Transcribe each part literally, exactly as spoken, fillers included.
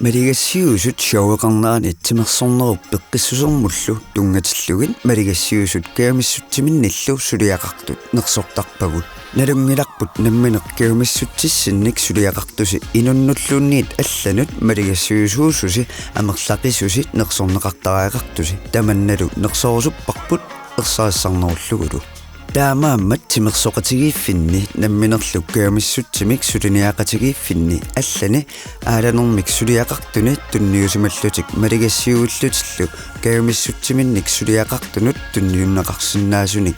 Maligassiuisut showqarnerani timersornerup peqqissusermullu tunngatillugit maligassiuisut kajumissutsiminnillu suliaqartut nersortarpagut. Nalunngilarput nammineq kajumissutsissinnik suliaqartusi inunnulluunniit allanut maligassiuisuususi amerlaqisusi nersorneqartariaqartusi tamannalu nersorusupparput ersarissarnerullugulu. Taamaammat timersoqatigiiffinni namminerlu kajumissutsimik suliniaqatigiiffinni allani aalanermik suliaqartuni tunniusimallutik maligassiuillutillu kajumissutsiminnik suliaqartunut tunniunneqarsinnaasunik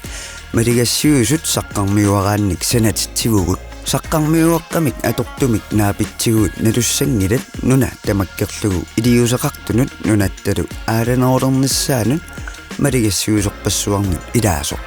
maligassiuisut saqqarmiuaraannik sanatitsivugut. Saqqarmiuaqqamik atortumik naapitsiguit nalussanngilat nuna tamakkerlugu iliuuseqartunut nunattalu aalanerulernissaanut maligassiuisorpassuarnut ilaasoq.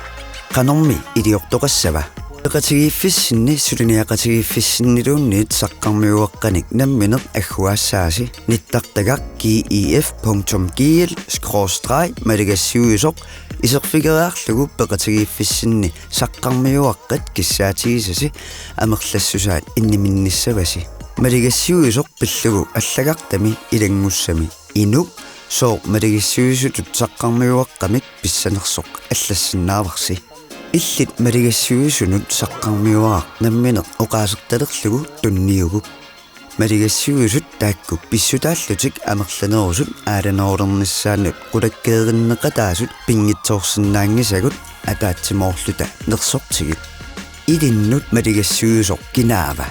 Qanormi iliortoqassava? Peqatigiiffissinni suliniaqatigiiffissinniluunniit saqqarmiuaqqanik nammineq agguaassaasi nittartagaq G I F punktum G L skråstreg maligassiuisoq iserfigeriarlugu peqatigiiffissinni saqqarmiuaqqat kissaatigisasi amerlassusaat inniminnissavasi. Maligassiuisoq pillugu allagartami ilanngussami inuk sooq maligassiuisutut saqqarmiuaqqamik pissanersoq allassinnaavarsi. Illit maligassiuisunut saqqarmiuaraq nammineq oqaasertalerlugu tunniugup. Maligassiuisut taakku pissutaallutik amerlanerusut aalanerulernissaannut qulakkeerinneqataasut pinngitsoorsinnaanngisagut ataatsimoorluta nersortigit. Ilinnut maligassiuisoq kinaava?